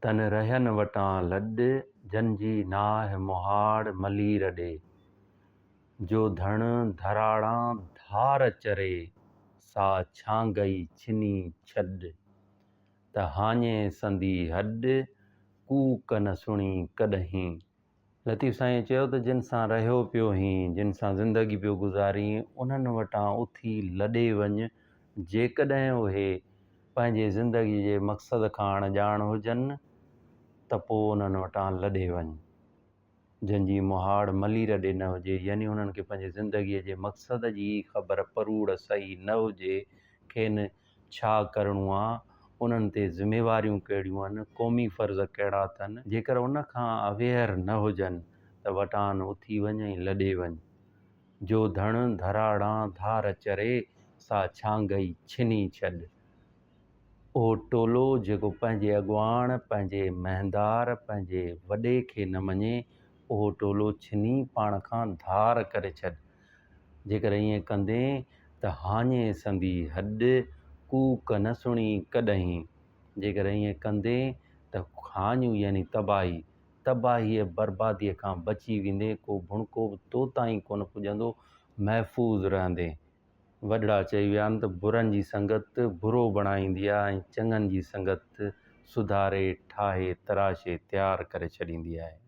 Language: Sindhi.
تن رهين وٽان لڏ، جن جي ناهه مهاڙ ملير ڏي. جو ڌڻ ڌراڙان ڌار چري، سا ڇانگئي ڇني ڇڏ. ته هاڃي سندي هڏ، ڪوڪ نه سڻي ڪڏهين. لطيف سائينء چيو ته جن سان رهيو پيو هين، جن سان زندگي پيو گذارين، انهن وٽان اٿي لڏي وڃ، جيڪڏهن اهي پنهنجي زندگيء جي مقصد کان اڻ ڄاڻ هجن ته پوء انهن وٽان لڏي وڃ. جن جي مهاڙ ملير ڏي نه هجي، يعني انهن کي پنهنجي زندگيء جي مقصد جي ئي خبر پروڙ صحيح نه هجي، کين ڇا ڪرڻو آ، انهن تي ذميواريون ڪهڙيون آهن، قومي فرض ڪهڙا اٿن، جيڪر ان کان اويئر نه هجن ته وٽان اٿي وڃ ۽ لڏي وڃ. جو ڌڻ ڌراڙان ڌار چري، سا ڇانگئي ڇني ڇڏ. اهو ٽولو جيڪو پنهنجي اڳواڻ، پنهنجي مهندار، پنهنجي وڏي کي نه مڃي، اهو ٽولو ڇني پاڻ کان ڌار ڪري ڇڏ. جيڪر ائين ڪندين ته هاڃي سندي هڏ، ڪوڪ نه سڻي ڪڏهين. جيڪر ائين ڪندين ته هاڃ يعني تباهي، تباهيء برباديء کان بچي ويندين، ڪو ڀڻڪو به تو تائين ڪونه پڄندو، محفوظ رهندين. وڏڙا چئي ويا آهن ته برن جي سنگت برو بڻائيندي آهي ۽ چڱن جي سنگت سڌاري، ٺاهي، تراشي تيار ڪري ڇڏيندي آهي.